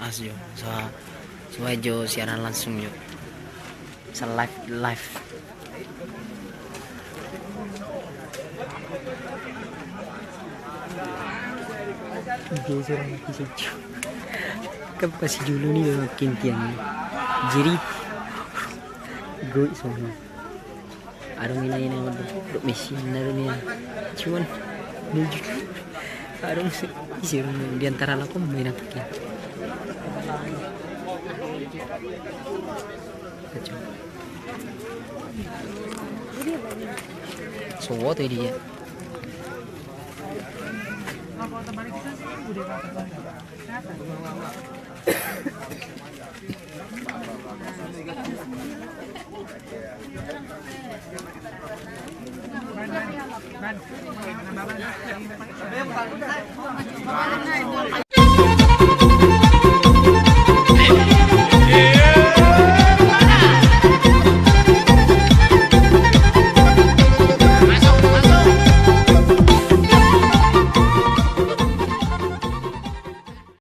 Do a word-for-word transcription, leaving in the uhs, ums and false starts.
As jo, so, so jo siaran langsung jo. Sa live, live. Geser, geser. Kan pas julu ni memang kintian. Jadi, gue sono. Adong ina, ina mandok, dok mesin, adong ina. Cuman, menuju. Adong se-, isi adong di antara lakon main apa kia. Kacau. So, what idea?